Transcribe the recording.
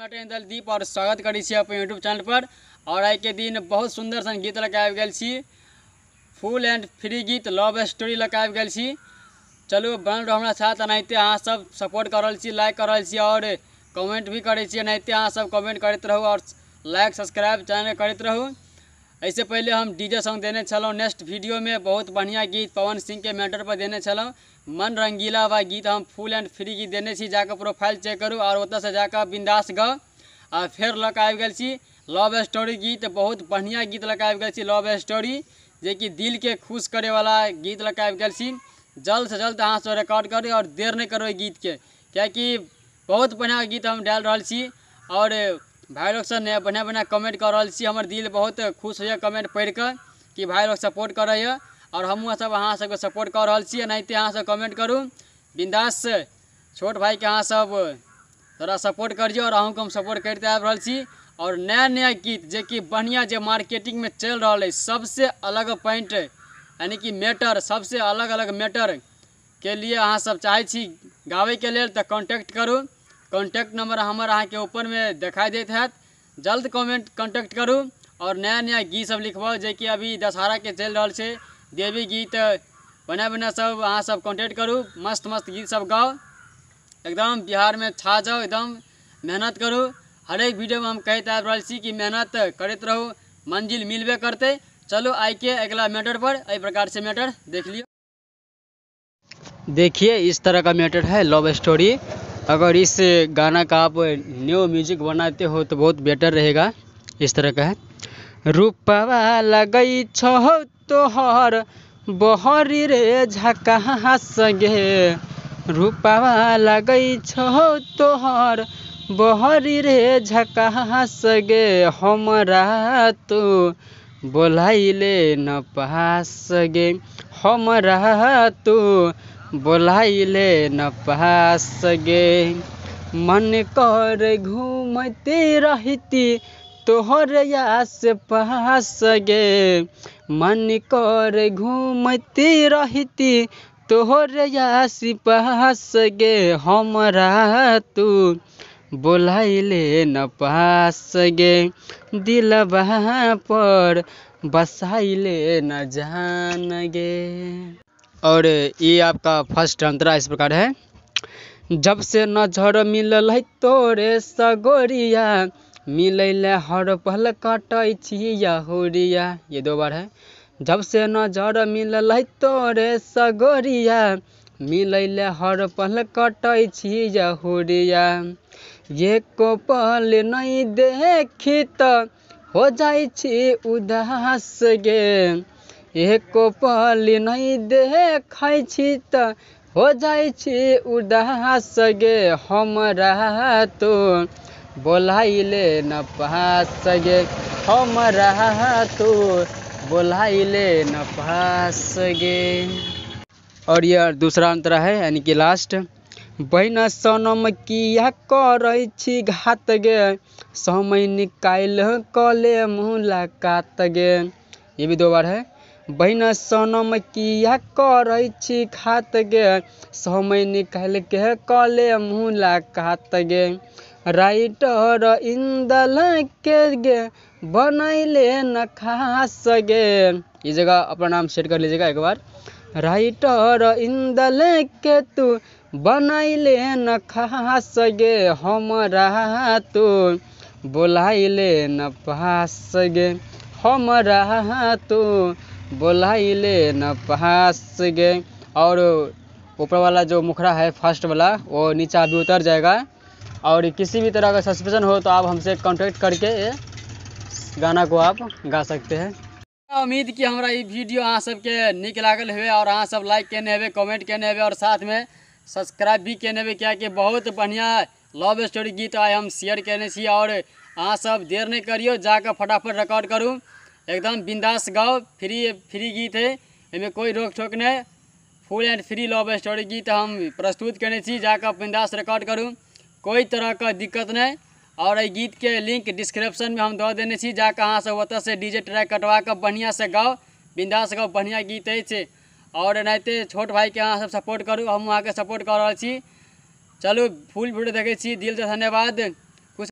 हम दीप और स्वागत करै छी अपन यूट्यूब चैनल पर। और आइ के दिन बहुत सुंदर सन गीत लऽ के आबि गेल छी, फुल एंड फ्री गीत लव स्टोरी लऽ के आबि गेल छी। चलू बनल रहू हमरा साथ, एनाहिते अहाँ सब सपोर्ट कर रहल छी, लाइक कर रहल छी और कमेंट भी करै छी। एनाहिते अहाँ सब कमेंट करैत रहू और लाइक सब्सक्राइब चैनल करैत रहू। एहिसँ पहिले हम डीजे सॉन्ग देने छलहुँ, नेक्स्ट वीडियोमे बहुत बढ़िआँ गीत पवन सिंह के मैटर पर देने छलहुँ, मन रंगीला बा गीत हम फुल एंड फ्री गीत देने छी। जाकऽ प्रोफाइल चेक करू और ओतऽसँ जाकऽ बिंदास गाउ। आ फेर लऽ कऽ आबि गेल छी लव स्टोरी गीत, बहुत बढ़िआँ गीत लऽ कऽ आबि गेल छी लव स्टोरी, जेकि दिलके खुश करैवला गीत लऽ कऽ आबि गेल छी। जल्द से जल्द अहाँ सब रिकॉर्ड करू और देर नहि करू एहि गीतके, कियाकि बहुत बढ़िआँ गीत हम डालि रहल छी। और भाई लोग सब नया बढ़िआँ बढ़िआँ कमेंट कऽ रहल छी, हमर दिल बहुत खुश होइए कमेंट पढ़िकऽ कि भाई लोग सपोर्ट करैए और हमहूँ सब अहाँ सबके सपोर्ट कऽ रहल छी। एनाहिते अहाँ सब कमेंट करू, बिंदास छोट भाईके अहाँ सब थोड़ा सपोर्ट करियौ और अहूँके हम सपोर्ट करिते आबि रहल छी। और नया नया गीत जेकि बढ़िआँ जे मार्केटिंगमे चलि रहल अछि, सबसे अलग पॉइंट यानी कि मैटर, सबसे अलग अलग मैटर के लिए अहाँ सब चाहै छी गाबैके लेल तऽ कॉन्टैक्ट करू। कॉन्टैक्ट नंबर हमर अहाँके ऊपरमे देखाइ दैत हैत, जल्द कमेंट कॉन्टैक्ट करू और नया नया गीत सब लिखबाउ, जेकि अभी दशहराके चलि रहल छै देवी गीत, बढ़िआँ बढ़िआँ सब अहाँ सब कॉन्टैक्ट करू, मस्त मस्त गीत सब गाउ, एकदम बिहारमे छा जाउ, एकदम मेहनत करू। हरेक वीडियोमे हम कहैत आबि रहल छी कि मेहनत करैत रहू, मंजिल मिलबे करतै। चलू आइ के अगिला मैटर पर, एहि प्रकार से मैटर देख लियौ। देखिए इस तरह का मैटर है लव स्टोरी। अगर इस गाना का आप न्यू म्यूजिक बनाते हो तो बहुत बेटर रहेगा। इस तरह का है। रूपवा लगै छौ तोहर बहरी रे झकास गे, रूपवा लगै छौ तोहर बहरी रे झकास गे, हमरा तू बोलाइले न पास गे, हमरा तू बोलाइले न पास गे। मन कर घूमते रहती तोहर आस पास गे, मन कर घूमते रहती तोहर आस पास गे, हमरा तू बोलाइले न पास गे, दिलवा पर बसाइले न जान गे। और ये आपका फर्स्ट अंतरा इस प्रकार है। जब से नजर मिलल है तोरे सगोरिया, मिलैले हर पल कटै छी यहोरिया। ये दो बार है। जब से नजर मिलल है तोरे सगोरिया, मिलैले हर पल कटै छी यहोरिया। एको पल नहीं देखी त हो जाइ छी उदास गे, एको पल नहीं देखै छी त हो जाइ छी उदास गे, हमरा तू बोलाइले न पास गे, हमरा तू बोलाइले न पास गे। और यह दूसरा अंतरा है यानी कि लास्ट। बहिना सनम किया करै छी घात गे, समय निकालि कऽ ले मुलाकात गे। ये भी दो बार है। बहिना सनम किया करै छी घात गे, समय निकालि के कऽ ले मुलाकात गे। राइटर इंदल के गे बनैले न खास गे। ये जगह अपना नाम सेट कर लीजिएगा एक बार। राइटर इंदल के तू बनैले न खास गे, हमरा तू बोलाइले न पास गे, हमरा तू बोलाइले न पास गे। और ऊपर वाला जो मुखड़ा है फर्स्ट वाला वो नीचा अभी उतर जाएगा। और किसी भी तरह का सस्पेंशन हो तो आप हमसे कांटेक्ट करके गाना को आप गा सकते हैं। उम्मीद कि हमरा ई वीडियो अहाँ सबके नीक लागल हेबे और अहाँ सब लाइक केने हेबे, कमेंट केने हेबे और साथ में सब्सक्राइब भी केने हेबे, कियाकि बहुत बढ़िआँ लव स्टोरी गीत आइ हम शेयर केने छी। और अहाँ सब देर नहीं करियौ, जाकऽ फटाफट रिकॉर्ड करू, एकदम बिंदास गाओ, फ्री फ्री गीत है, एहिमे कोई रोक टोक नहीं। Full and free love story गीत हम प्रस्तुत केने छी, जाकऽ बिंदास रिकॉर्ड करू, कोई तरह का दिक्कत नहीं। और एहि गीत के लिंक डिस्क्रिप्शन में हम दऽ देने छी, जाकऽ अहाँ सब ओतऽ से डीजे ट्रैक कटवा कऽ बढ़िआँ से गाओ, बिंदास गाओ, बढ़िआँ गीत अछि। और एनाहिते छोट भाईके अहाँ सब सपोर्ट करू, हम अहाँके सपोर्ट कऽ रहल छी। चलू फुल वीडियो देखै छी, दिलसँ धन्यवाद।